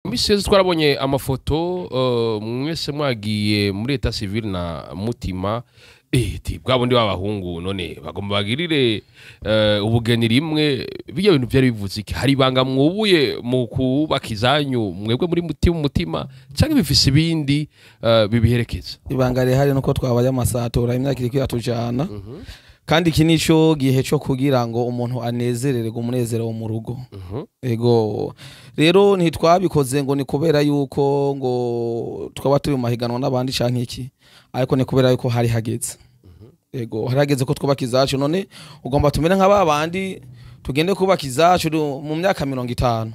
Misi yose twarabonye amafoto mwese mwagiye muri état civil na Mutima, ti bwa bundi b'abahungu none bagomba bagirire ubugeni rimwe. Bijya bintu byari bivuze iki? Hari ibanga mwubuye mu kubaka izanyu mwebwe muri Mutima Umutima, canke bifise ibindi bibiherekeza? Ibanga rihari nuko twabaye amasatura, imyaka iriko iratujana, kandi iki nico gihe co kugira ngo umuntu anezererwe umunezero wo mu rugo. Ego, rero ntitwabikoze ngo ni kubera yuko ngo twaba turi mu mahiganwa n'abandi canke iki, ariko ni kubera yuko hari hageze. Ego, hari hageze ko twubaka izacu. None ugomba tumere nka babandi, tugende kubaka izacu mu myaka 50,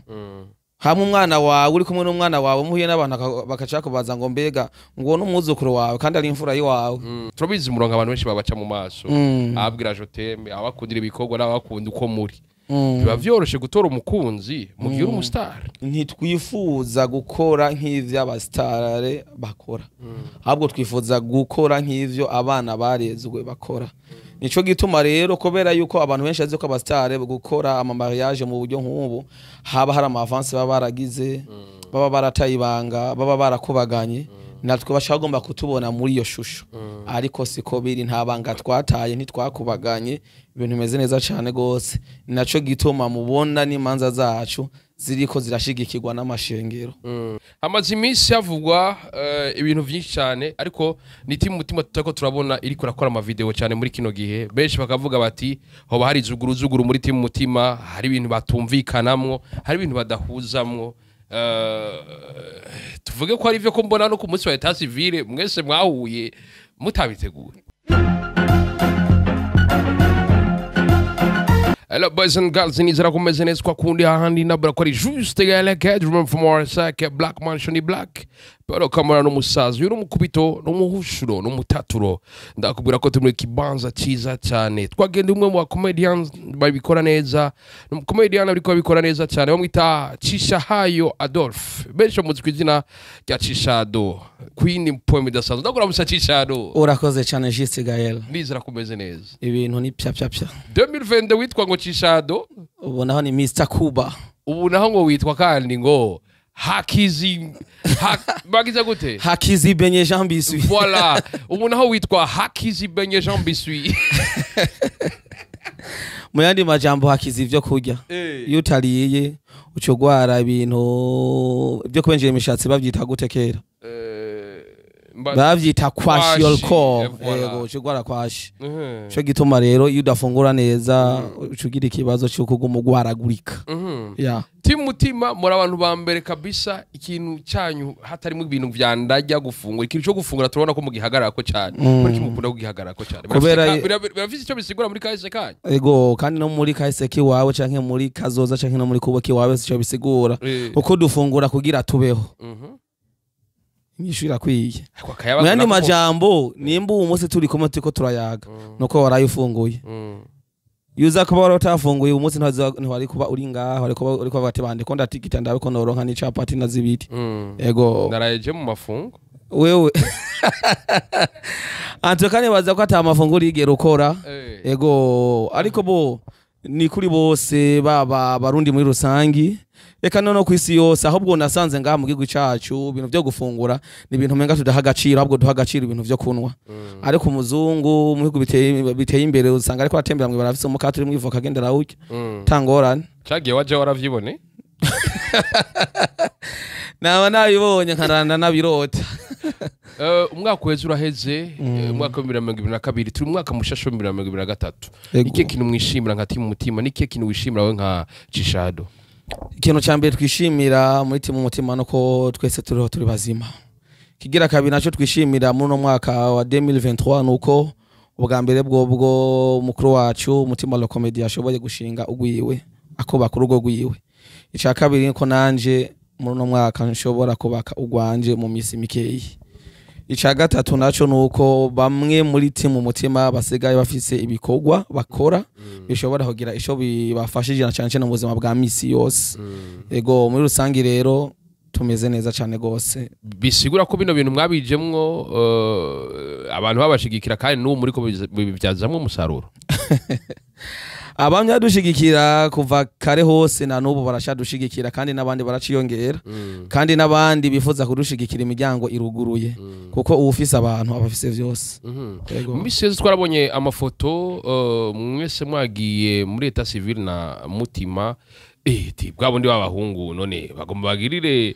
hamwe umwana wawe uri kumwe n'umwana wawe, muhuye n'abantu bakaca kubaza ngo mbega ngo n'umwuzukuru wawe, kandi ari imfura y'iwawe. Turabizi, murongo abantu benshi babaca mu maso, ababwira je t'aime, abakundira ibikorwa n'abakunda uko muri. Biba vyoroshe gutora umukunzi mu gihe uri umustar? Ntitwifuza gukora nk'ivyo abasitare bakora, ahubwo twifuza gukora nk'ivyo abana barezwe bakora. Nico gituma rero, kubera yuko abantu benshi bazi ko abasitare gukora ama mariage mu buryo nk'ubu haba hari ama avance baba baragize, baba barataye ibanga, baba barakubaganye, natwe bashaka bagomba kutubona muri iyo shusho, ariko siko biri. Nta banga twataye, ntitwakubaganye, ibintu bimeze neza cyane gose. Naco gituma mubona n'imanza zacu ziriko zirashigikirwa n'amashengero. Hamaze iminsi havugwa ibintu vyinshi cyane, ariko ni timu Mutima tutako turabona iriko irakora ama video cyane muri kino gihe. Benshi bakavuga bati hoba hari zuguru zuguru muri timu Mutima, hari ibintu batumvikanamwo, hari ibintu badahuzamwo. Tuvuge ko ari ivyo ko mbona no ku munsi wa état civil mwese mwahuye mutabiteguye? Hello boys and girls, nizera kumeze neza kwa kundi hahandi nabura ko ari juste gale bedroom from Arasaka Black Mansion Black Pero kamera n'umusaza uyu n'umukubito n'umuhushuro n'umutaturo. Ndakubwira ko turi muri kibanza cyiza cyane, twagenda umwe mu ba comedians babikora neza, n'umucomedian ariko babikora neza cyane, bamwita Cishahayo Adolphe, benshi bamuzi ku izina rya Cishado. Queen poem idasanzwe. Ndakura musa Cishado. Urakoze cyane, Juste Gael. Nizera kumeze neza. Ibintu ni pya pya pya. 2022 witwa ngo Cishado. Ubu naho ni Mr Kuba. Ubu naho ngo witwa kandi ngo Hakizi ha, bagize gute? Hakizibenye Jean Bisui. Voilà, ubu naho witwa Hakizibenye Jean Bisui. Mu yandi majambo, hakiza ivyo kurya. Iyo utariye uca ugwara ibintu byo kubenjera imishatsi. Bavyita gute kera? Bavyita kwashi. Kwashi, Yolko. Voilà. Yego, uca ugwara kwashi. Ico gituma rero iyo udafungura neza uca ugira ikibazo c'uko uguma ugwaragurika. Ya. Team Mutima, muri abantu ba mbere kabisa ikintu cyanyu hatarimo ibintu vya ndajya gufungura. Ikintu cyo gufungura turabona ko mugihagarara ko cyane. Muri kimukunda kugihagarara ko cyane. Birafise icyo bisigura muri kahise kanyu? Ego, kandi no muri kahise kiwawe canke muri kazoza canke no muri kubo kiwawe sico bisigura, uko dufungura kugira tubeho. Inyishu irakwiye. Ariko akayabagu Mu yandi nako- majambo, nimba uwo munsi turi kumwe turiko turayaga, nuko waraye ufunguye. Iyo uza kuba wari utafunguye uwo munsi, ntiwari kuba uri ngaho, wari kuba uri kuba bati bande ko ndatigita ndabe ko noronka n'icapati na zibiri. Ego. Naraye je mu mafungo. Wewe antuka nibaza ko ata mafunguro yigera ukora. Ego, ariko bo ni kuri bose, baba Barundi muri rusangi, reka no kwisi yose. Ahubwo nasanze ngaha mu gihugu cacu ibintu vyo gufungura ni ibintu umenga tudaha agaciro, ahubwo duha agaciro ibintu vyo kunwa. Ariko umuzungu mu bihugu biteye imbere usanga ariko atembera mw'ibarabara afise umukate uri mw'ivoka, agenda arawurya tangorane. Cagiye waje waravyibone? Naba nabibonye nkaranda nabirota. Umwaka uheze uraheze, umwaka wa 2022, turi mu mwaka mushasha wa 2023. Ego. Ikihe kintu mwishimira nka timu Mutima? Nikihe kintu wishimira wowe nka Cishado? Ikintu cya mbere twishimira muri timu Mutima nuko twese turiho, turi bazima. Kigira kabiri nacyo twishimira muri uno mwaka wa 2023 nuko ubwa mbere bwobwo mukuru wacu Mutima la Comedy yashoboye gushinga ugwiwe, akubaka urugo rwiwe. Icya kabiri niko nanje muri uno mwaka nshobora kubaka ugwanje mu misi mikeyi. Icya gatatu naco nuko bamwe muri timu Mutima basigaye bafise ibikorwa bakora bishobora kugira ico bibafashije na cyane cyane mu buzima bwa misi yose. Ego, muri rusangi rero tumeze neza cyane gose. Bisigura ko bino bintu mwabijemwo abantu babashigikira, kandi n'ubu muri ko bibyazamwo umusaruro. Abamye badushigikira kuva kare hose na n'ubu barashadushigikira, kandi n'abandi baraciyongera, kandi n'abandi bifuza kudushigikira imiryango iruguruye, kuko uwufise abantu aba afise vyose. Yego. Mu misi yose twarabonye amafoto mwese mwagiye muri état civil na Mutima, ti bwa bundi b'abahungu none bagomba bagirire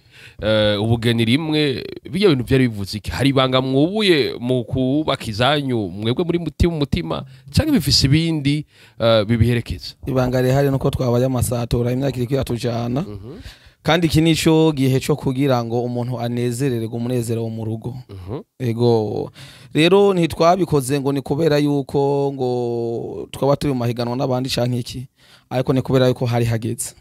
ubugeni rimwe. Bijya bintu byari bivuze iki? Hari ibanga mwubuye mu kubaka izanyu mwebwe muri Mutima umutima, canke bifise ibindi bibiherekeza? Ibanga rihari nuko twabaye amasatura, imyaka iriko iratujana, kandi iki nico gihe co kugira ngo umuntu anezererwe umunezero wo mu rugo. Ego, rero ntitwabikoze ngo ni kubera yuko ngo twaba turi mu mahiganwa n'abandi canke iki, ariko ni kubera yuko hari hageze.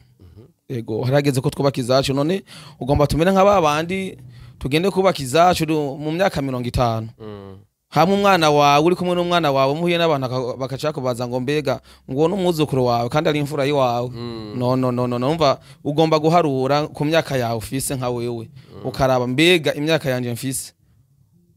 Ego, hari hageze ko twubaka izacu. None ugomba tumere nka ba bandi, tugende kubaka izacu mu myaka 50, hamwe umwana wawe uri kumwe n'umwana wawe, muhuye n'abantu bakaca kubaza ngo mbega ngo n'umwuzukuru wawe kandi ari imfura yiwawe? No, no, no, no, numva ugomba guharura ku myaka yawe ufise nka wewe, ukaraba mbega imyaka yanje mfise,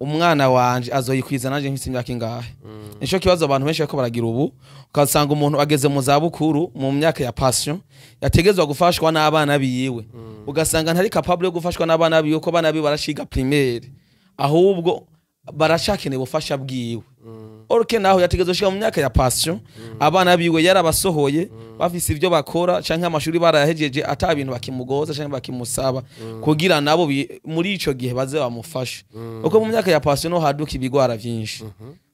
umwana wanje azoyikwiza nanje mfise imyaka ingahe? Nico kibazo abantu benshi bariko baragira ubu. Ukasanga umuntu ageze mu zabukuru, mu myaka ya pension, yategezwa gufashwa n'abana biwe, ugasanga ntari capable yo gufashwa n'abana biwe, ko abana biwe barashiga primaire, ahubwo barashakeneye ubufasha bwiwe. Orke naho yategezwa gushika mu myaka ya pension abana biwe yarabasohoye, bafise ibyo bakora canke amashuri barayahejeje, ata bintu bakimugoza canke bakimusaba, kugira nabo muri ico gihe baze bamufashe. Uko mu myaka ya pension no haduka ibigwara vyinshi.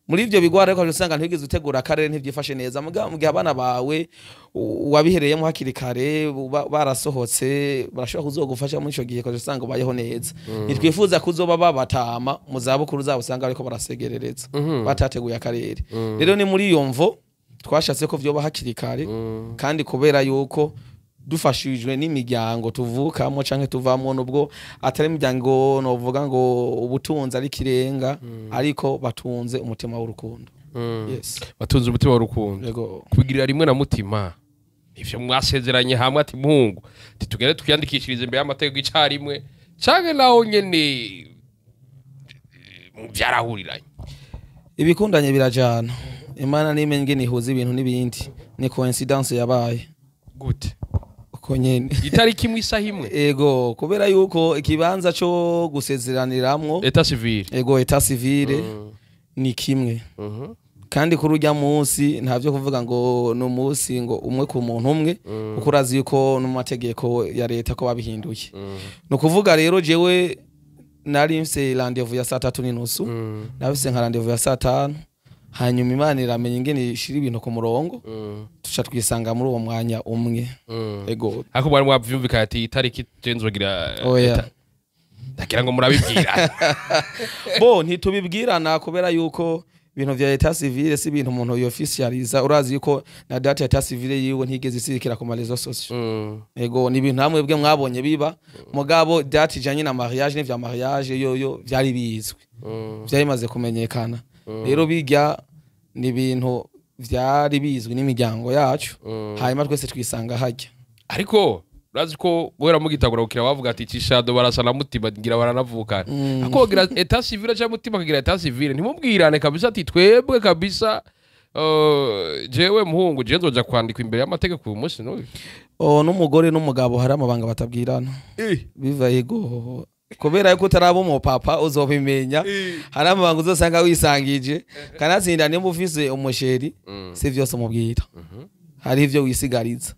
Muri ivyo bigwara ariko usanga ntigeze utegura akarere, ntivyifashe neza. Muga mu gihe abana bawe wabihereyemo hakiri kare, barasohotse, barashobora kuzogufasha muri ico gihe, ukaca usanga ubayeho neza. Ntitwifuza kuzoba babatama mu zabukuru zabo, usanga bariko barasegerereza batateguye akarere. Rero ni muri iyo mvo twashatse ko vyoba hakiri kare, kandi kubera yuko dufashijwe n'imiryango tuvukamo canke tuvamwo, nubwo atari imiryango novuga ngo ubutunzi ari kirenga, ariko batunze umutima w'urukundo. Yes. Batunze umutima w'urukundo. Yego. Kubigirira rimwe na Mutima, ivyo mwasezeranye hamwe ati muhungu titugende twiyandikishirize imbere y'amategeko icarimwe, canke naho nyene vyarahuriranye? Ibikundanye birajana. Imana nimenye ingene ihuza ibintu n'ibindi. Ni coincidence yabaye. Gute? Uko nyene. Itariki imwe, isaha imwe? Ego, kubera yuko ikibanza co gusezeraniramwo, État civil. Ego, état civil ni kimwe, kandi kuri urya munsi nta byo kuvuga ngo ni umunsi ngo umwe ku muntu umwe, kuko urazi yuko no mu mategeko ya leta ko babihinduye. Ni ukuvuga rero jewe nari mfise rendez-vous ya 3:30, nafise nka rendez-vous ya 5:00, hanyuma Imana iramenya ingene ishira ibintu ku murongo, tuca twisanga muri uwo mwanya umwe. Ego. Ariko mwari mwavyumvikanye ati itariki je nzogira? Oya. Ndagira ngo murabibwira. Bo ntitubibwirana, kubera yuko ibintu vya état civil si ibintu umuntu yofficializa. Urazi yuko na date ya état civil yiwe ntigeze isirikira ku ma réseaux sociaux. Ego, ni ibintu namwe bwe mwabonye biba, mugabo date ijanye na mariage n'ivya mariage yoyo vyari bizwi, vyari bimaze kumenyekana. Rero bijya ni ibintu vyari bizwi n'imiryango yacu, hanyuma twese twisanga hajya. Ariko urazi ko guhera mugitangura gukira bavuga ati Cishado barasa na Mutima, ngira baranavukana. Ako gira état civil cyangwa Mutima akagira état civil, ntimubwirane kabisa ati twebwe kabisa, jewe muhungu je nzoja kwandikwa imbere y'amategeko uyu munsi n'uyu? Oh, n'umugore n'umugabo hari amabanga batabwirana. Biva, yego, kubera yuko utaraba umupapa uzobimenya. Hari amabanga uzosanga wisangije, kanatsinda nimba ufise umu chéri, si vyose umubwira, hari ivyo wisigariza.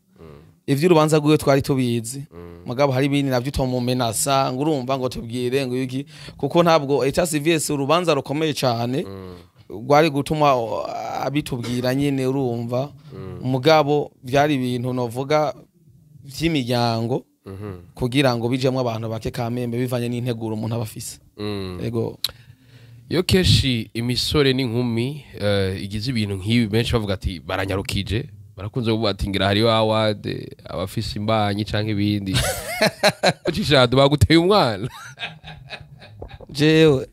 Ivy'urubanza rwiwe twari tubizi, mugabo hari ibindi navyo utomumenasa ngo urumva ngo tubwire ngo iki, kuko ntabwo état civil si urubanza rukomeye cane rwari gutuma abitubwira nyine, urumva. Mugabo vyari ibintu novuga vy'imiryango, kugira ngo bijemwo abantu bake kamembe, bivanye n'integuro umuntu aba afise. Ego. Iyo kenshi imisore n'inkumi igize ibintu nk'ibi, benshi bavuga ati baranyarukije, barakunze kuvuga ati ngira hariyo award abafise imbanyi canke ibindi. Cishado baguteye umwana? Jewe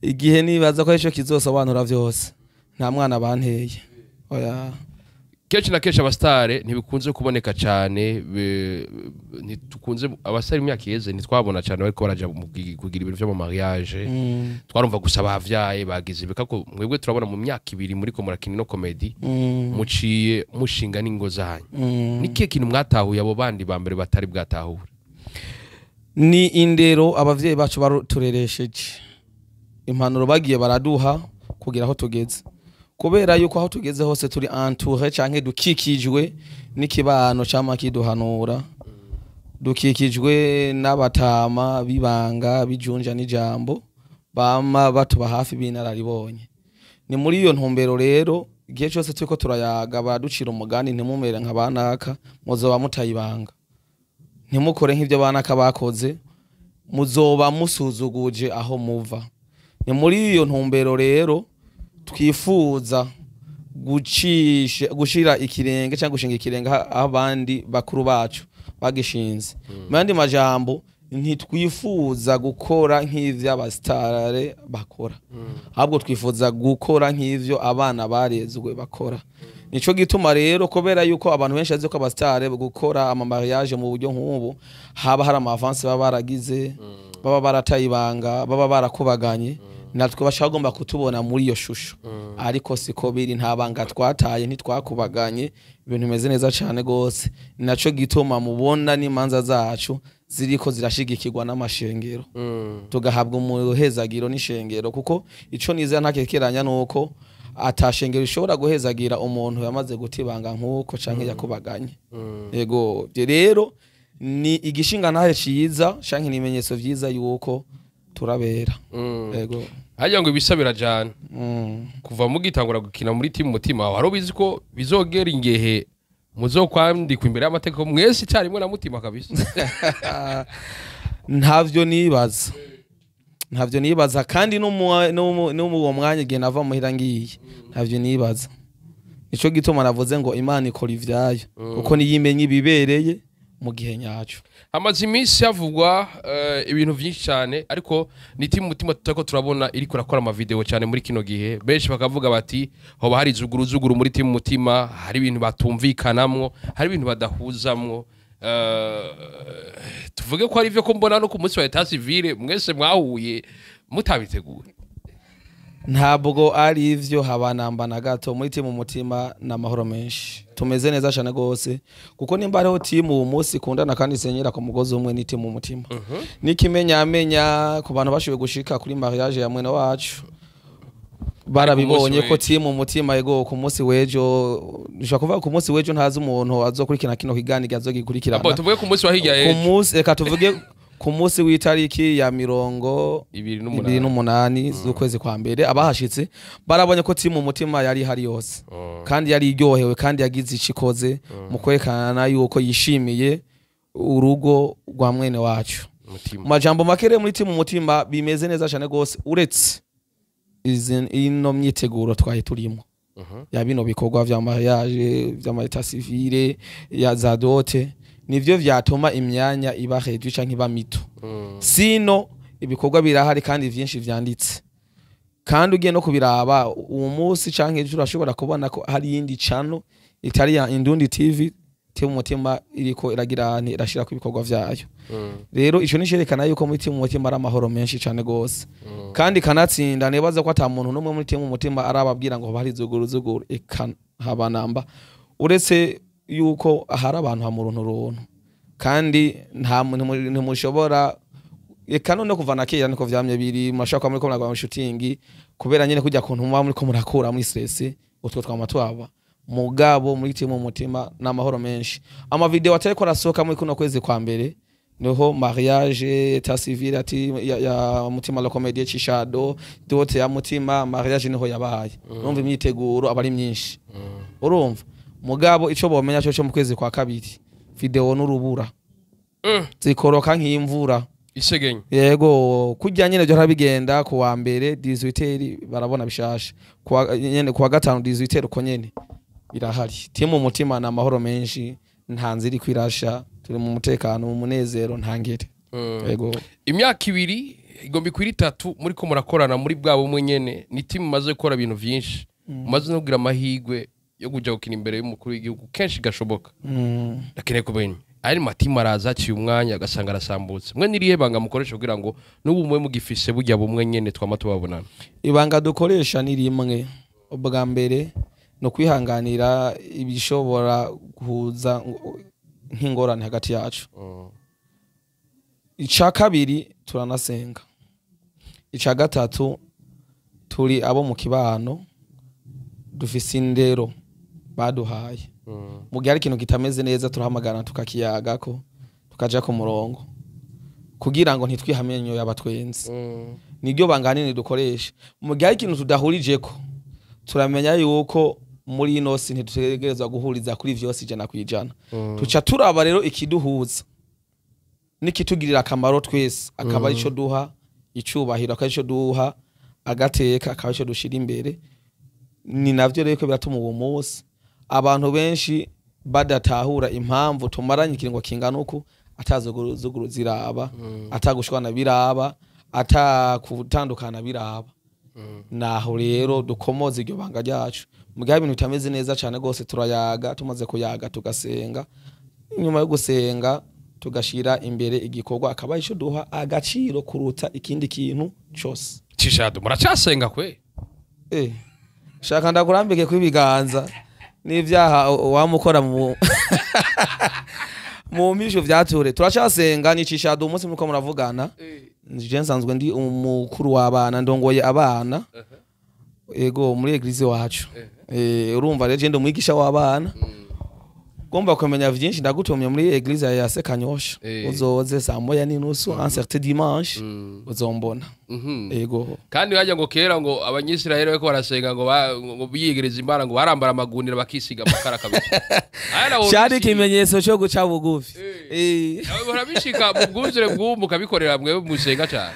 igihe nibaza ko arico kizosobanura vyose. Nta mwana banteye, oya. Kenshi na kenshi abasitare ntibikunze kuboneka cyane, ntitukunze abasitare. Imyaka iheze ntitwabona cyane bariko baraja mu kugira ibintu vyo mu mariage. Twarumva gusa bavyaye, bagize ibika ko mwebwe turabona mu myaka 2 muriko murakina ino comedy, muciye mushinga n'ingo zanyu. Ni kihe kintu mwatahuye abo bandi ba mbere batari bwatahure? Ni indero abavyeyi bacu barutureresheje, impanuro bagiye baraduha kugira aho tugeze, kubera yuko aho tugeze hose turi entouré canke dukikijwe n'ikibano cama kiduhanura, dukikijwe n'abatama bibanga bijunja n'ijambo, bama batuba hafi b'inararibonye. Ni muri iyo ntumbero rero igihe cyose turiko turayaga baraducira umugani: "Ntimumere nka banaka, muzoba mutayibanga. Ntimukore nk'ibyo banaka bakoze, muzoba musuzuguje aho muva." Ni muri iyo ntumbero rero twifuza gushira ikirenge cyangwa gushinga ikirenge aho abandi bakuru bacu bagishinze. Mu yandi majambo, ntitwifuza gukora nk'ivyo abasitare bakora, ahubwo twifuza gukora nk'ivyo abana barezwe bakora. Nico gituma rero, kubera yuko abantu benshi bazi ko abasitare gukora ama mariage mu buryo nk'ubu haba hari ama avance baba baragize, baba barataye ibanga, baba barakubaganye, natwe bashaka bagomba kutubona muri iyo shusho, ariko siko biri. Nta banga twataye, ntitwakubaganye, ibintu bimeze neza cyane gose. Ni naco gituma mubona n'imanza zacu ziriko zirashigikirwa n'amashengero, tugahabwa umuhezagiro n'ishengero, kuko ico nizera ntakekeranya nuko atashengero ishobora guhezagira umuntu yamaze gutibanga nk'uko canke yakubaganye. Yego, ivyo rero ni igishinga ntahe ciza canke ni ibimenyetso vyiza yuko turabera. Yego. Hajya ngo ibisa birajana. Kuva mugitangura gukina muri timu Mutima, wari ubizi ko bizogera ingehe muzokwandikwa imbere y'amategeko mwese icyarimwe na Mutima kabisa? Ntavyo nibaza, ntavyo nibaza, kandi no mu uwo mwanya igihe nava muhira ngiye, ntavyo nibaza. Nico gituma navuze ngo Imana ikora ivyayo, kuko niyo imenya ibibereye mu gihe nyaco. Hamaze iminsi havugwa ibintu byinshi cyane, ariko ni timu Mutima tutariko turabona iriko irakora amavideo cyane muri kino gihe. Benshi bakavuga bati hoba hari zuguru zuguru muri timu Mutima, hari ibintu batumvikanamwo, hari ibintu badahuzamwo. Tuvuge ko ari ivyo ko mbona no ku munsi wa état civil mwese mwahuye mutabiteguye? Ntabwo ari ivyo, habanamba na gato. Muri timu Mutima ni amahoro menshi, tumeze neza cyane gose, kuko nimba hariho timu uwo munsi ikundana kandi isenyera ku mugozi umwe, ni timu Mutima. N'ikimenyamenya, ku bantu bashoboye gushika kuri mariage ya mwene wacu barabibonye ko w'ejo. Timu Mutima, ego, ku munsi w'ejo, nshobora kuvuga ku munsi w'ejo, ntazi umuntu azokurikirana kino kiganiro azogikurikirana. Abo tuvuge ku munsi wa hirya Ku y'ejo. munsi, reka tuvuge ku munsi w'itariki ya mirongo ibiri ibiri n'umunani n'umunani z'ukwezi kwa mbere, abahashitse barabonye ko timu Mutima yari ihari yose, kandi yari iryohewe, kandi yagize ico ikoze mu kwerekana yuko yishimiye urugo rwa mwene wacu. Mutima. Mu majambo make rero, muri timu Mutima bimeze neza cyane gose, uretse ino myiteguro twari turimo ya bino bikorwa vya mariage, vy'ama état civil, ya za dote, nivyo vyatuma imyanya iba réduit canke iba mito. Sino ibikorwa birahari kandi vyinshi vyanditse, kandi ugiye no kubiraba uwo munsi canke ejo urashobora kubona ko hari iyindi channel itari ya Indundi TV, timu Mutima iriko iragira nti irashirako ibikorwa vyayo. Rero ico ni cerekana yuko muri timu Mutima ari amahoro menshi cane gose, kandi kanatsinda nibaza ko ata muntu n'umwe muri timu Mutima arababwira ngo bari zuguru zuguru, eka habanamba, uretse yuko ahari abantu hamuruntu runtu, kandi nta ntimushobora, eka none kuva na kera niko vyamye biri. Murashobora kuba muriko muragwa mu shooting, kubera nyene kujya kuntu muba muriko murakura muri stress, utwo twama twaba. Mugabo muri timu Mutima n'amahoro menshi. Ama video atariko arasohoka muri kuno kwezi kwa mbere niho mariage, état civil ati ya Mutima la Comédie, Chishado, dote ya Mutima, mariage niho yabaye. Urumva imyiteguro aba ari myinshi, urumva. Mugabo ico bomenya cyo mu kwezi kwa kabiri, video n'urubura zikoroka nk'imvura. Isegenye. Yego, kurya nyene byo bigenda ku wa mbere 18 barabona bishasha, kuwa nyene kuwa gatanu 18 uko nyene birahari. Timu Mutima na amahoro menshi, nta nzira kwirasha, turi mu mutekano, mu munezero ntangere. Yego. Imyaka 2 igomba ikwira 3 muri ko murakorana muri bwa bumwe nyene. Ni timu mumaze gukora ibintu vyinshi, mumaze no kugira amahirwe yo yo kuja gukina imbere y'umukuru w'igihugu kenshi gashoboka. Ndakeneye kumenya ari matimu araza aciye umwanya agasanga arasambutse, mwe nirihe banga mukoresha kugira ngo n'ubu mwe mugifise burya bumwe nyene twama tubabonana? Ibanga dukoresha ni rimwe. Ubwa mbere no kwihanganira ibishobora guhuza nk'ingorane hagati yacu. Ica kabiri turanasenga. Ica gatatu turi abo mu kibano, dufise indero baduhaye. Mu gihe hari ikintu kitameze neza turahamagara tukakiyagako, tukaja ku murongo kugira ngo ntitwihamenyo y'abatwenzi. Niryo banga hanini dukoresha. Mu gihe hari ikintu tudahurijeko turamenya yuko muri ino si ntitutegerezwa guhuriza kuri vyose 100%. Tuca turaba rero ikiduhuza n'ikitugirira akamaro twese, akaba arico duha icubahiro, akaba arico duha agateka, akaba arico dushira imbere. Ni navyo rero ko biratuma uwo munsi abantu benshi badatahura impamvu tumaranye ikiringo kingana uku atazuguru ziraba, atagushwana biraba, atakutandukana biraba. Naho rero dukomoza iryo banga ryacu. Mu gihe ibintu bitameze neza cyane gose turayaga, tumaze kuyaga tugasenga, nyuma yo gusenga tugashira imbere igikorwa, akaba ico duha agaciro kuruta ikindi kintu cyose. Cishado muracasenga kwe? Shaka ndakurambike kwibiganza n'ivyaha wamukora mu mu misho vyature. Turacasenga ni Cishado umunsi muko muravugana. Nje nsanzwe ndi umukuru w'abana, ndongoye abana. Ego muri eglise wacu. Urumva rero je ndi umwigisha w'abana. Gomba kumenya vyinshi ndagutumye muri eglise ya Sekanyosha. Uzoze saa 1:30 un certain dimanche uzombona. Ego. Kandi hajya ngo kera ngo abanyisiraheli bariko barasenga ngo biyegereza Imana ngo barambara amagunira bakisiga amakara kabisa. Cyari ikimenyetso cyo guca bugufi. Barabishika mu bwuzure bw'umbu kabikorera mwe musenga cyane.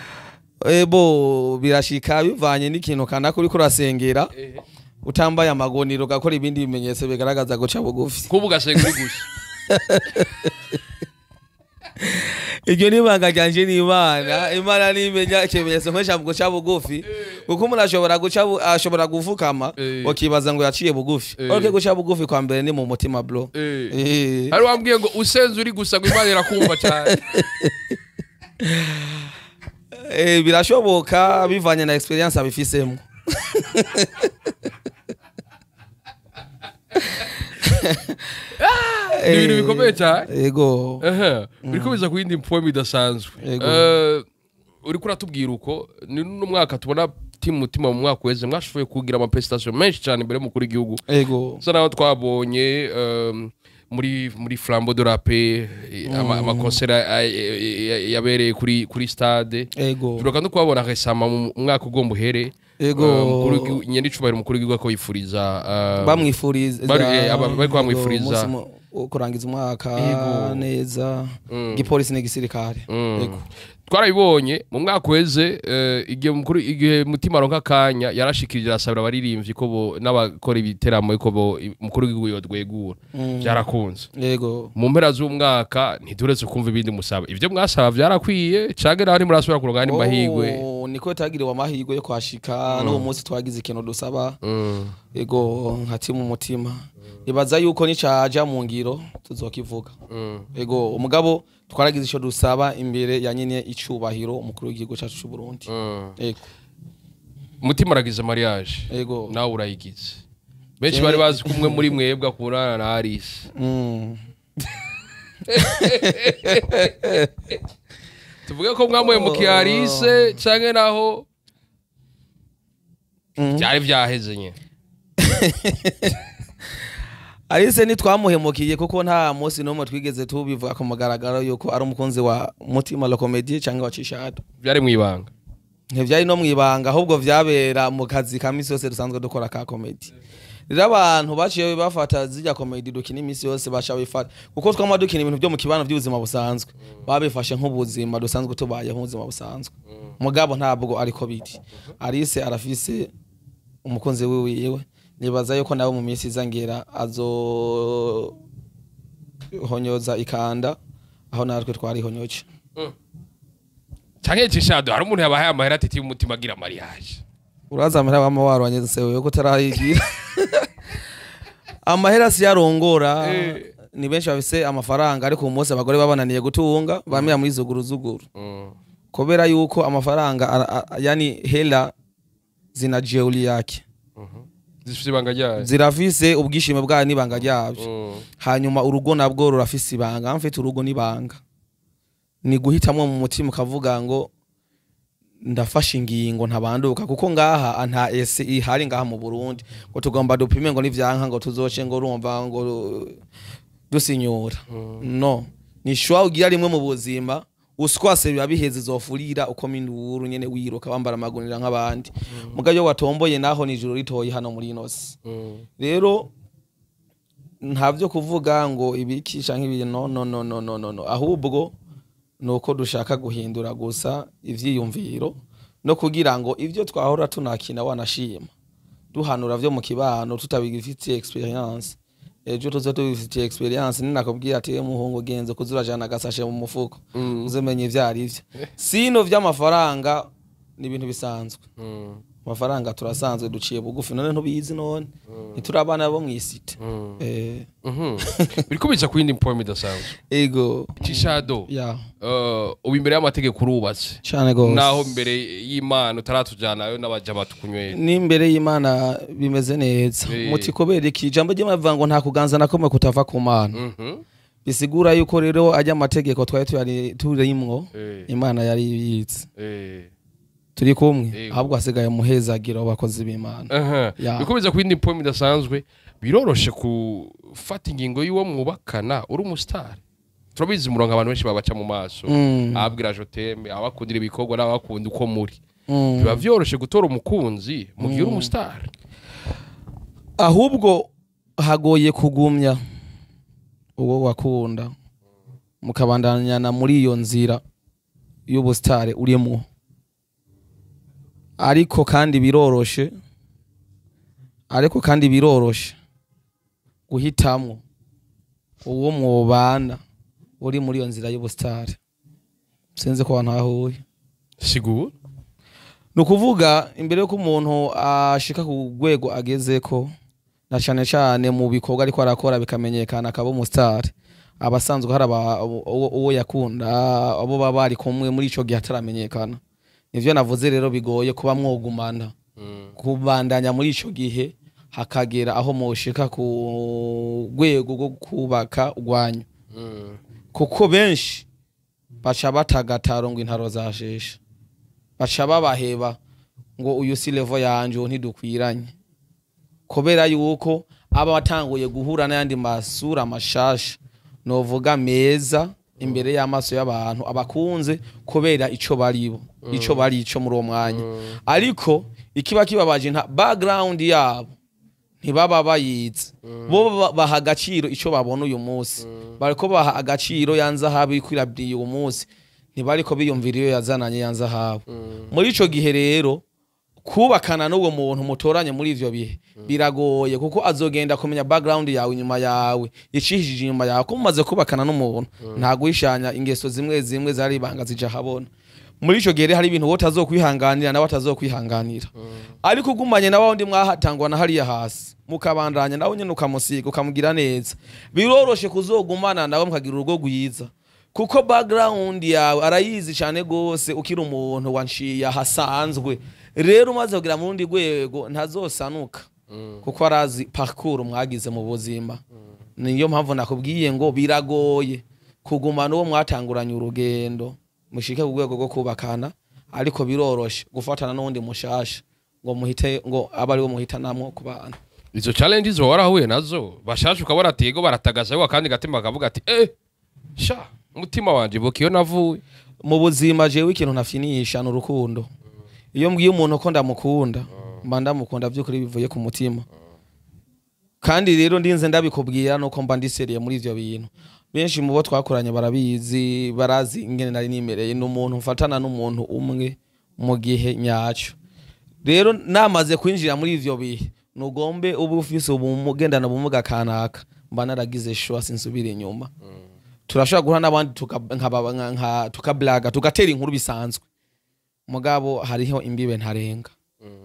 Ebo birashika bivanye n'ikintu kana kuri kurasengera. Utambaye amagoniro gakora ibindi bimenyetso bigaragaza guca bugufi. Kubuga senga uri gusa. Iryo ni ibanga ryanje n'Imana. Imana nimenya ikimenyetso nkoresha mu guca bugufi. Kuko umuntu ashobora guca ashobora gufukama ukibaza ngo yaciye bugufi. Ariko guca bugufi kwa mbere ni mu mutima bro. Hari wambwiye ngo usenze uri gusa ngo Imana irakumva cyane. Birashoboka bivanye na experience abifisemo. Ni ibintu bikomeye cyane. Yego. Biriko biza ku yindi poem idasanzwe. Uriko uratubwira uko ni n'umwaka tubona team Mutima mu mwaka weze mwashoboye kugira ama prestation menshi cyane imbere y'umukuru w'igihugu. Yego. Sa naho twabonye muri Flambeau de la Paix ama concert yabereye kuri stade. Yego. Turoka no kubabona récemment mu mwaka ugomba uhere. Yego. Nyandicubahiro umukuru w'igihugu ko yifuriza bamwifuriza bariko bamwifuriza kurangiza umwaka neza igipolisi n'igisirikare. Yego. Twarabibonye mu mwaka weze igihe mukuru igihe Mutima aronka kanya yarashikirije arasabira abaririmbyi ko bo n'abakora ibiteramo ko bo mukuru w'igihugu yodwegura. Byarakunze. Yego. Mu mpera z'umwaka ntituretse kumva ibindi musaba. Ivyo mwasaba byarakwiye canke naho ntimurasubira kuronka andi mahigwe. Niko tagiriwe amahirwe yo kwashika n'uwo munsi twagize ikintu dusaba. Yego nka timu Mutima. Nibaza yuko nicaja mu ngiro tuzokivuga. Yego umugabo twaragize ico dusaba imbere ya nyine icubahiro umukuru w'igihugu cyacu cy'u Burundi. Yego. Mutima aragize mariage. Yego. Nawe urayigize. Benshi bari bazi kumwe muri mwebwe akurana na Alice. Tuvuge ko mwamuye mu Alice canke naho byari vyaheze nye. Alice ni twamuhemukiye kuko nta munsi n'umwe twigeze tubivuga ku mugaragaro yuko ari umukunzi wa Mutima la Comedy cyangwa wa Cishado. Byari mwibanga. Ntivyari no mwibanga ahubwo vyabera mu kazi ka misi yose dusanzwe dukora ka comedy. Rero abantu baciye bafata zijya comedy dukina imisi yose basha bifata kuko twama dukina ibintu byo mu kibano by'ubuzima busanzwe. Babifashe nk'ubuzima dusanzwe tubaye nk'ubuzima busanzwe. Mugabo ntabwo ariko biri. Alice arafise umukunzi wiwe. Nibaza yuko nawe mu minsi izangera azo honyoza ikanda aho natwe twari honyoje. Canke Cishado hari umuntu yabahaye amahera ati Mutima agira mariage. Uraza amahera wama warwanye se wewe ko tarayigira. Amahera si yarongora. Ni benshi bafise amafaranga, ariko uyu munsi abagore babananiye gutunga, bamira muri zuguru zuguru, kubera yuko amafaranga yani hela zina jeuli yake. Zifite ibanga ryayo. Zirafise ubwishime bwayo n'ibanga ryabyo. Hanyuma urugo nabwo rurafise ibanga. Mfite urugo n'ibanga ni guhitamwo mu mutima, ukavuga ngo ndafashe ingingo ntabanduka, kuko ngaha nta ese ihari ngaha mu Burundi ngo tugomba dupime, ngo nivyanka ngo tuzoce, ngo urumva ngo dusinyura. No ni choix ugira rimwe mu buzima, uswase biba biheze, izofurira uko minduru nyene wiruka wambara amagunira nk'abandi. Muga yo watomboye naho ni ijuru ritoyi hano muri ino si. Rero nta byo kuvuga ngo ibiki canke ibi, no, no, no, no, no, no, no. Ahubwo nuko dushaka guhindura gusa ivyiyumviro no kugira ngo ivyo twahora tunakina wanashima duhanura vyo mu kibano tutabifitiye expérience, ejo tuzo tubifitiye expérience. Ninakubwira ati: "Eh, muhungu, genze kuzurajana agasashe mu mufuko," uzomenye ivyo arivyo. Sino vy'amafaranga ni ibintu bisanzwe. Amafaranga turasanzwe duciye bugufi, none ntubizi? None ntituri abana bo mw'isite? Biriko biza ku yindi point idasanzwe. Ego. Chishado, ya. Ubu imbere y'amategeko urubatse? Cane gose. Naho imbere y'Imana utaratujanayo n'abajama tukunywera? N'imbere y'Imana bimeze neza. Muti kubera iki? Ijambo ry'Imana rivuga ngo nta kuganza na kumwe kutava ku Mana. Bisigura yuko rero ajya amategeko twari turimwo, Imana yari ibizi. Turi kumwe. Ahubwo hasigaye umuhezagiro w'abakozi b'Imana. Ya. Biriko biza ku yindi point idasanzwe. Biroroshe gufata ingingo y'uwo mwubakana uri umusitari? Turabizi murongo abantu benshi babaca mu maso, ababwira je t'aime, abakundira ibikorwa n'abakunda uko muri. Biba vyoroshe gutora umukunzi mu gihe uri umusitari? Ahubwo hagoye kugumya uwo wakunda mukabandanyana muri iyo nzira y'ubusitari urimo. Ariko kandi biroroshe guhitamwo uwo mwobana uri muri iyo nzira y'ubusitari. Sinzi ko abantu bahuye. Sigura. Ni ukuvuga imbere y'uko umuntu ashika ku rwego agezeko, na cane cane mu bikorwa ariko arakora bikamenyekana akaba umusitari, aba asanzwe hari uwo yakunda, abo baba bari kumwe muri ico gihe ataramenyekana. Nivyo navuze rero, bigoye kuba mwogumana, kubandanya muri ico gihe, hakagera aho mushika ku rwego rwo kubaka urwanyu, kuko benshi baca batagataro ngo intaro zasheshe, baca babaheba ngo uyu si level yanje, uyu ntidukwiranye, kubera yuko aba watanguye guhura n'ayandi masura mashasha, novuga meza imbere y'amaso y'abantu abakunze kubera ico baribo, ico bari ico muri uwo mwanya. Ariko ikiba kibabaje, nta background yabo ntibaba bayizi. Bo baha agaciro ico babona uyu munsi, bariko baha agaciro ya nzahabu ikwirabriye uyu munsi, ntibariko biyumvira iyo yazananye ya nzahabu. Muri ico gihe rero, kubakana n'uwo muntu mutoranye muri ivyo bihe biragoye, kuko azogenda kumenya background yawe inyuma yawe, icihishije inyuma yawe. Ko mumaze kubakana n'umuntu, nta guhishanya, ingeso zimwe zimwe zari ibanga zija habona. Muri ico gihe rero hari ibintu wowe utazokwihanganira, nawe atazokwihanganira. Ariko ugumanye na wundi mwahatangwa na hariya hasi, mukabandanya nawe nyene, ukamusiga, ukamugira neza, biroroshe kuzogumana nawe mukagira urugo rwiza, kuko background yawe arayizi cyane gose ukiri umuntu wanciye ahasanzwe. Rero umaze kugira mu rundi rwego, ntazosanuka, kuko arazi parcours mwagize mu buzima. Niyo mpamvu nakubwiye ngo biragoye kugumana uwo mwatanguranye urugendo mushike ku rwego rwo kubakana, ariko biroroshe gufatana n'uwundi mushasha ngo muhite, ngo abe ariwo muhitanamwo kubana. Izo challenges wowe warahuye nazo? Bashasha ukabona ati yego baratagaza, ariko akandi gatima bakavuga ati: "Eh sha, umutima wanje buka iyo navuye." Mu buzima jewe ikintu ntafinisha ni urukundo. Iyo mbwiye umuntu ko ndamukunda, mba ndamukunda by'ukuri bivuye ku mutima. Kandi rero ndinze ndabikubwira nuko mba ndiseriye muri ivyo bintu. Benshi mu bo twakoranye barabizi, barazi ingene nari nimereye. Ni umuntu mfatana n'umuntu umwe mu gihe nyaco. Rero namaze kwinjira muri ivyo bihe, nugombe uba ufise ubumugendana ubumuga kanaka, mba naragize choix, sinsubira inyuma. Turashobora guhura n'abandi tukablaga, tugatera inkuru bisanzwe, mugabo hariho imbibe ntarenga,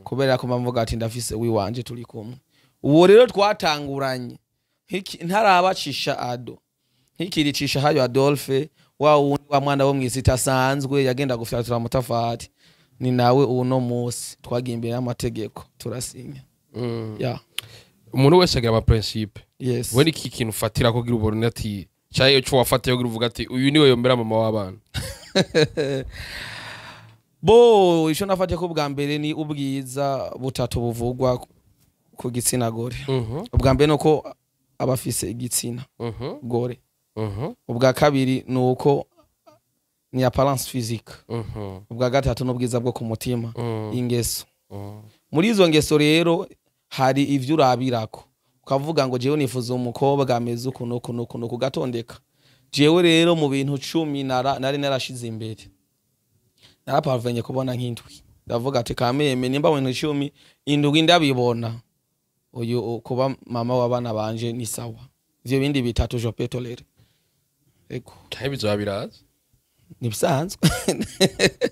kubera ko mba mvuga ati ndafise wiwanje turi kumwe. Uwo rero twatanguranye. Ntarabacisha ado nkikiricisha hayo Adolphe wa wundi wa mwana wo mw'isi itasanzwe yagenda gufyatura amatafari, ni nawe uno munsi twagiye imbere y'amategeko turasinya. Yeah. Umuntu wese agira ama principe. Yes. We niki kintu ufatira ko kugira ubone ati cyayo cyo wafatiye kugira uvuga ati uyu niwe yombera mama w'abana? Bo ico nafatiye ko bwa mbere ni ubwiza butatu buvugwa ku gitsina gore. Ubwa mbere nuko aba afise igitsina gore. Ubwa kabiri nuko ni apparence physique. Ubwa gatatu n'ubwiza bwo ku mutima, ingeso. Muri izo ngeso rero hari ivyo urabirako ukavuga ngo jewe nifuza umukobwa ameze uku nuku nuku nuku, ugatondeka. Jewe rero mu bintu 10 nari narashize imbere naraparvenye kubona nk'indwi, ndavuga ati kameme nimba mu bintu 10 indwi ndabibona, uyu kuba mama w'abana banje ni sawa, ivyo bindi bitatu je peux tolérer. Ego. Cyangwa bizoba biraza. Ni bisanzwe.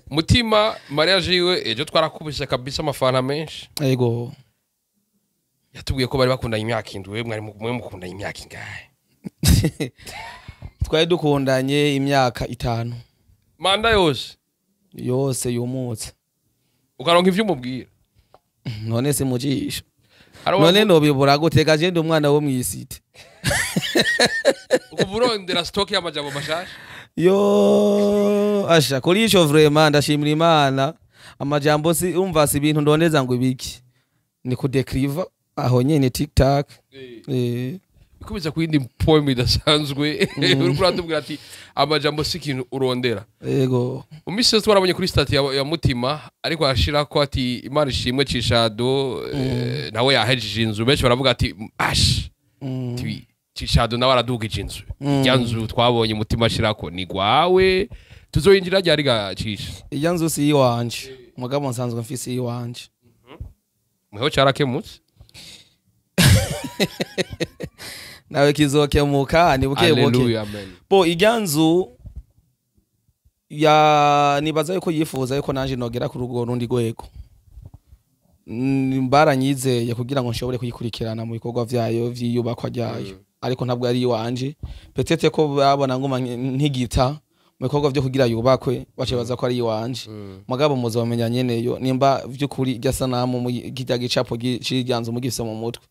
Mutima mariage yiwe ejo twarakubise kabisa amafana menshi. Ego. Yatubwiye ko bari bakundanye imyaka 7, mwari mwe mukundanye imyaka ingahe? Twari dukundanye imyaka 5. Manda yose yose yumutse. Ukaronka ivyo umubwira. None se mujisho. None nobibura gute gaje ndi umwana wo mw'isite. Ukuburondera stock y'amajambo mashasha. Yo asha kuri ico vraiment ndashimira Imana, amajambo si umva si ibintu ndondeza ngo ibiki. Ni kudekriva aho nyene TikTok. Ikubiza ku yindi poem idasanzwe. Uri kuratubwira ati amajambo si ikintu urondera. Yego. Umisi yose twarabonye kuri statut ya Mutima ariko ashira ko ati Imana ishimwe Cishado nawe yahejeje inzu, benshi baravuga ati ash Cishado nawe aradugije inzu. Irya nzu twabonye Mutima ashirako ni gwawe, tuzoyinjira ryari ga Cisha? Irya nzu si iwanje, mugabo nsanzwe mfise iwanje. Mweho cyarakemutse. Nawe kizokemuka ni buke buke. Hallelujah, amen. Bo irya nzu ya nibaza yuko yifuza yuko nanje nogera ku rugo rundi rwego. Baranyizeye kugira ngo nshobore kuyikurikirana mu bikorwa vyayo vyiyubakwa ryayo. Ariko ntabwo ari iwanje. Peut-être ko babona ngoma ntigita mu bikorwa vyo kugira yubakwe bace baza ko ari iwanje. Mugabo muzomenya nyeneyo nimba vy'ukuri irya sanamu kirya gicapo c'irya nzu mugifise mu mutwe.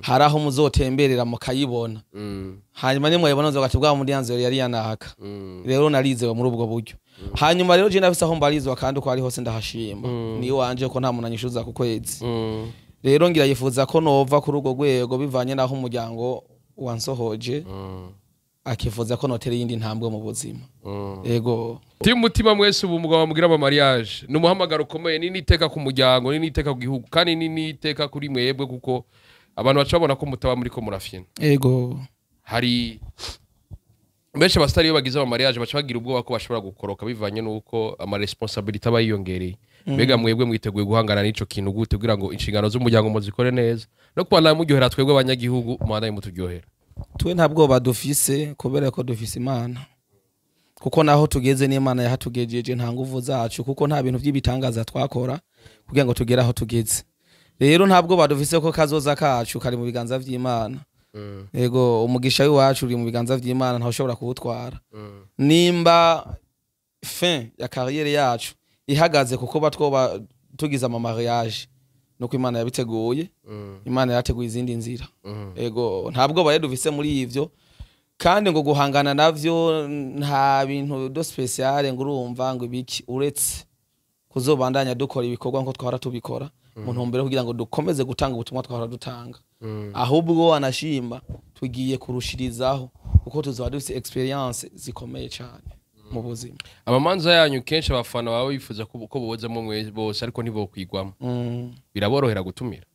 Hari aho muzotemberera mukayibona. Hanyuma nimwe yibona nzoga bwa muri yanzu yari yanaka. Rero narizewe muri ubwo buryo. Hanyuma rero je nafise aho mbarizwa kandi uko ari hose ndahashima. Ni iwanje ko nta muntu anyishuza ku kwezi. Rero ngira yifuza ko nova kuri urwo rwego bivanye naho umuryango wansohoje. Akifuza ko notera yindi ntambwe mu buzima. Yego. Team Mutima mwese ubu mugabo mugira ama mariage ni umuhamagaro ukomeye, ni niteka ku muryango, ni niteka ku gihugu, kandi ni niteka kuri mwebwe kuko abantu baca babona ko mutaba muri ko murafyina. Yego. Hari benshi abastari iyo bagize ama mariage baca bagira ubwoba ko bashobora gukoroka bivanye nuko ama responsabilité aba yiyongereye. Mbega mwebwe mwiteguye guhangana n'ico kintu gute kugira ngo inshingano z'umuryango muzikore neza no kubana muryohera twebwe abanyagihugu muhanaye muturyohera? Twe nta bwoba dufise kubera ko dufise Imana. Kuko naho tugeze n'Imana yahatugejeje nta nguvu zacu, kuko nta bintu by'ibitangaza twakora kugira ngo tugere aho tugeze. Rero nta bwoba dufise ko kazoza kacu kari mu biganza vy'Imana. Yego, umugisha w'iwacu uri mu biganza vy'Imana, ntawe ushobora kuwutwara. Nimba fin ya carrière yacu ihagaze kuko batwoba tugize ama mariage nuko Imana yabiteguye. Imana yarateguye izindi nzira. Yego, nta bwoba rero dufise muri ivyo, kandi ngo guhangana navyo nta bintu do special ngo urumva ngo ibiki, uretse kuzobandanya dukora ibikorwa nko twahora tubikora mu ntumbero kugira ngo dukomeze gutanga ubutumwa twahora dutanga. Ahubwo wanashima tugiye kurushirizaho kuko tuzoba dufise experience zikomeye cyane mu buzima. Amamanza yanyu kenshi abafana baba bifuza ko bozamo mwe bose ariko ntibokwigwamo. Biraborohera gutumira?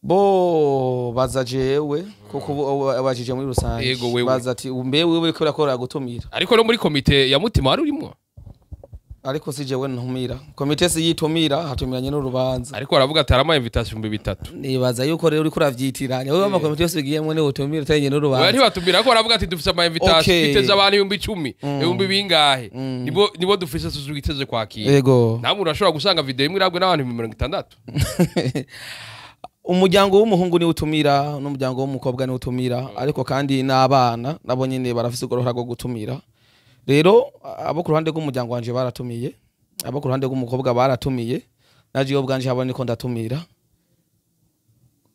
Bo baza jewe kuko abajije muri rusange. Yego, wewe. Baza ati mbe wewe ko urakora gutumira. Ariko no muri komite ya Mutima wari urimo? Ariko si jewe ntumira. Komite si yitumira, hatumiranye n'urubanza. Ariko aravuga ati arama invitation 3000. Nibaza yuko rero uriko uravyitiranya. Wewe amakomite yose ugiyemwo ni utumira utanye n'urubanza. Oya ntibatumira ko aravuga ati dufise ama invitation twiteze abantu 10,000, ibihumbi bingahe. Nibo dufise tuzugiteze kwakira. Yego. Nta muntu ashobora gusanga video imwe irabwe n'abantu 60. Umuryango w'umuhungu niwe utumira, n'umuryango w'umukobwa niwe utumira, ariko kandi n'abana nabo nyene barafise urwo ruhara rwo gutumira. Rero abo ku ruhande rw'umuryango wanje baratumiye, abo ku ruhande rw'umukobwa baratumiye, naje iyo bwanje habo niko ndatumira.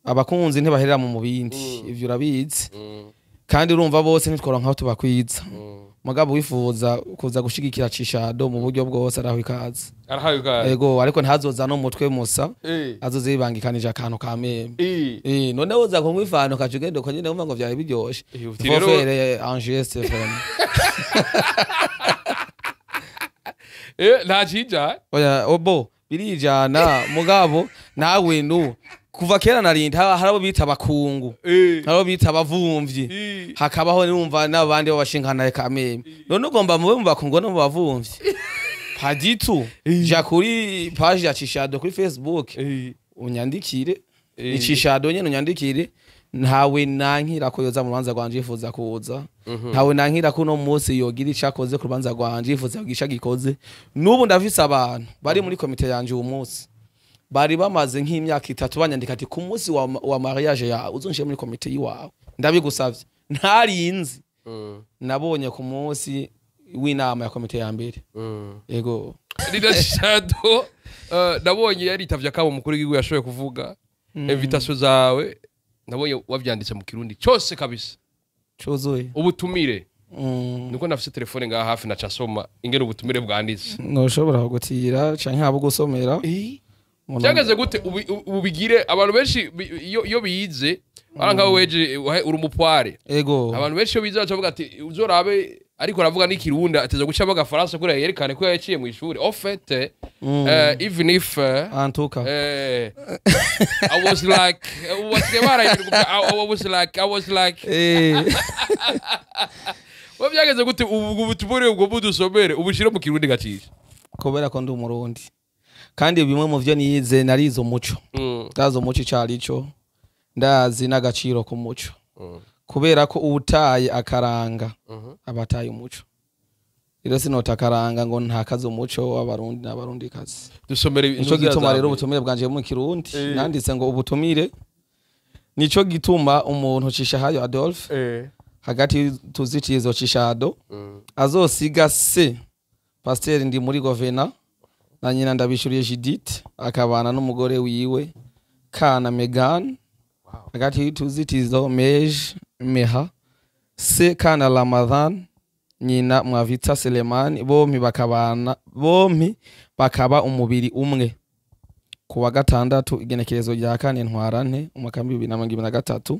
Abakunzi ntibaherera mu mubindi, ivyo urabizi. Kandi urumva bose ntitworonka aho tubakwiza. Mugabo wifuza kuza gushigikira Cishado mu buryo bwose araho ikaze. Arahawe ikaze. Ego, ariko ntazoza no mutwe musa, azoze yibangikanije akantu ka meme. None woza kunywa ifanta ukaca ugenda uko nyene wumva ngo vyari biryoshe. Uti Faut rero faire un geste vraiment. Nta cija. Oya, obo birijana, mugabo nawe nu kuva kera narinda hari abo bita abakungu, hari abo bita abavumvyi, hakabaho numva n'abandi b'abashinkanaye ka meme. None ugomba mube mu bakungu no mu bavumvyi? Paditu, ja kuri page ya Cishado kuri Facebook, unyandikire. Ni Cishado nyene, unyandikire. Ntawe nankira ko yoza mu rubanza rwanje yifuza kuza. Ntawe nankira ko uno munsi yogira ico akoze ku rubanza rwanje yifuza kugira ico agikoze. N'ubu ndafise abantu bari muri komite yanje uwo munsi bari bamaze nk'imyaka 3 banyandika ati ku munsi wa mariage yawe uzonshire muri komite yiwawe, ndabigusavye. Ntarinzi. Nabonye ku munsi w'inama ya komite ya mbere. Yego. Rina Cishado, nabonye yaritavye akamo mukuru w'igihugu yashoboye kuvuga. Invitation zawe nabonye wavyanditse mu Kirundi cyose kabisa. Cuzuye. Ubutumire. Nuko nafise telefone ngaha hafi naca soma ingene ubutumire bwanditse. Noshobora kugutira canke abo gusomera. Byageze gute ubigire abantu benshi iyo bize bara nkawe weje uri umupware. Ego. Abantu benshi iyo bize bacavuga ati uzorabe, ariko aravuga n'ikirundi ateza guca avuga Faransa kuri yerekane ko yaciye mu ishuri. En fait, even if En tout cas. I was like, what the matter? I was like. Wa byageze gute ubu butumire ubwo budusomere ubushire mu Kirundi gacisha? Kubera ko ndi umurundi. Kandi bimwe mu vyo nize narizo muco. Ndazo muco icari cyo. Ndazi n'agaciro ku muco. Kubera ko utaye akaranga abataye umuco. Rero sinota akaranga ngo ntakaze umuco w'abarundi n'abarundi kazi. Dusomere nico gituma rero ubutumire bwanje mu Kirundi nanditse ngo ubutumire. Nico gituma umuntu Cishahayo Adolphe hagati tuzitizo Cishado azosiga se Pasteur ndi muri governor na nyina ndabishuriye Judith akabana n'umugore wiwe Kana Megan. Hagati tuzitizo Mej Meha se Kana Ramadhan nyina Mwavita Selemani, bompi bakabana, bompi bakaba umubiri umwe. Ku wa gatandatu igenekerezo rya 4 ntwarante umwaka 2023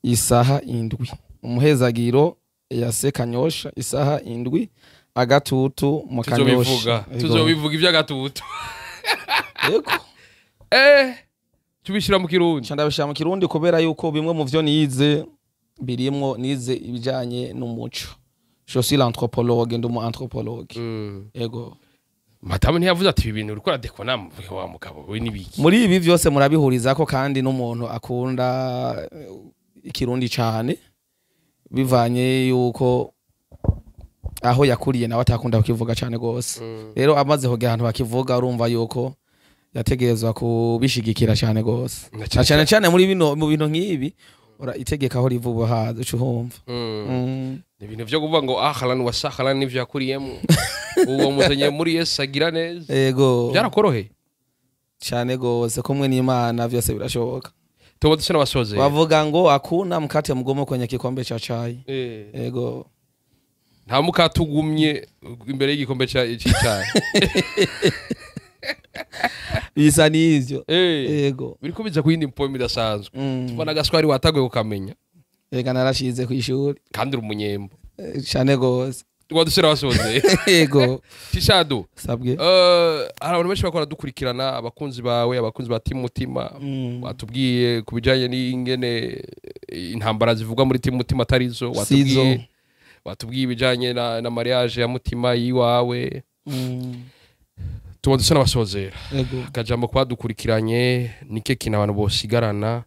isaha 7 umuhezagiro ya se Kanyosha isaha 7 agatutu mu Kanyosha. Tuzobivuga iby'agatutu. Yego. Tubishira mu Kirundi. Ndabishira mu Kirundi kubera yuko bimwe mu vyo nize birimwo nize ibijanye n'umuco. Je suis l'anthropologue, ndi umu anthropologue. Yego. Madamu ntiyavuze ati ibi bintu uriko uradekona wa mugabo we nibiki. Muri ibi vyose murabihurizako kandi n'umuntu akunda Ikirundi cane bivanye yuko aho yakuriye nawe atakunda kukivuga cane gose. Rero amaze kugera ahantu bakivuga urumva yuko yategerezwa kubishigikira cane gose. Na cane cane muri bino mu bintu nk'ibi ora itegeka aho rivuba haza uca uhumva. Ni ibintu vyo kuvuga ngo ahlan wa sahlan nivyo yakuriyemo. Uwo muzanye muri Yesu agira neza. Yego. Byarakoroheye cane gose kumwe n'Imana vyose birashoboka. Tuba dusena basoze. Bavuga ngo akuna mkate mgumu kwenye kikombe cha chai. Yego. Nta mukate ugumye imbere y'igikombe c'icayi. Bisa n'ivyo. Yego. Biriko biza kuyindi poem idasanzwe. Tubona gaswari wataguye ukamenya. Ega narashize kwishuri. Kandi uri umunyembo. Cane gose. Tuba dusena basoze. Yego. Cishado. Sabwe. Hari abantu benshi bakora dukurikirana, abakunzi bawe, abakunzi ba Team Mutima. Watubwiye kubijanye n'ingene intambara zivugwa muri Team Mutima atarizo. Watubwiye ibijanye na mariage ya Mutima yiwawe. Tuba dusena basozera. Yego. Akajambo kwadukurikiranye nike kintu abantu bosigarana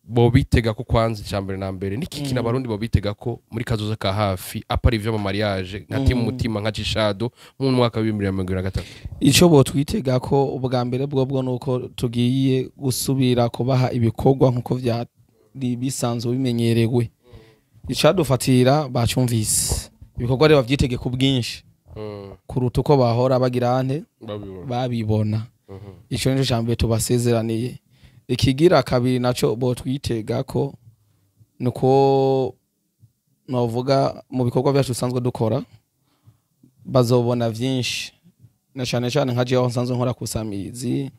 Bo bitega ko kwanza icya mbere na mbere niki kintu Abarundi bo bitega ko muri kazoza ka hafi, à part ivyo mu mariage, nka team Mutima, nka Cishado, mu mwaka wa 2023? Icyo botwitega ko ubwa mbere bwobwo nuko tugiye gusubira kubaha ibikorwa nkuko vyari bisanzwe bimenyerewe. Icadufatira bacumvise, ibikorwa rero bavyitege ku bwinshi kuruta uko bahora bagira ante? Babibona. Babibona. Ico nico ca mbere tubasezeraniye. Ikigira kabiri naco botwitega ko nuko novuga mu bikorwa byacu dusanzwe dukora bazobona vyinshi, na cane cane nka jewe nsanzwe nkora kusamizi.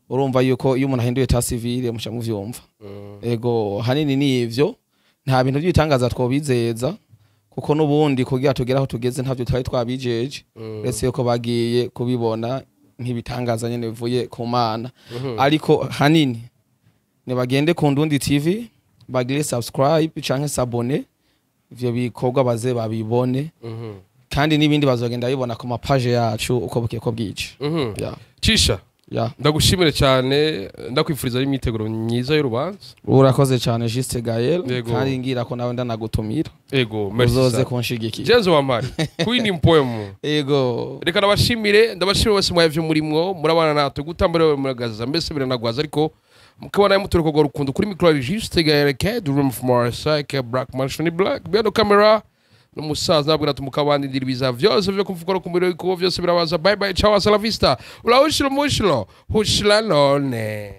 Urumva yuko iyo umuntu ahinduye état civil muca muvyumva. Ego, hanini ni ivyo, nta bintu by'ibitangaza twobizeza, kuko n'ubundi kugira tugere aho tugeze ntavyo twari twabijeje, uretse yuko bagiye kubibona nk'ibitangaza nyene bivuye ku Mana. Ariko hanini nibagende ku Ndundi TV, bagire subscribe canke s'abonner, ivyo bikorwa baze babibone, kandi n'ibindi bazogenda bibona ku mapaje yacu uko bukiye ko bwije. Yeah. Cisha, ndagushimire cyane, ndakwifuriza imyiteguro myiza y'urubanza. Urakoze cyane, Juste Gael. Yego. Kandi ngira ko nawe ndanagutumira Ego, merci. uzoze Sana. kunshigikira. Jenzo wamari Queen Mpoemo. Ego. Reka ndabashimire, ndabashimire bose mwavyo murimwo murabana natwe gutambara muragaza, mbese biranagwaza, ariko mukabona muturuko rwa rukundo. Kuri micro Juste Gael Ked room from Marseille, Black Mansion Black behind the camera n'umusaza. Nabwo natumukabandi ndira ibiza vyose vyo kumvuga no kumuriro iko vyose birabaza. Bye bye, ciao, hasta la vista, ulahushilo mushilo hushila none.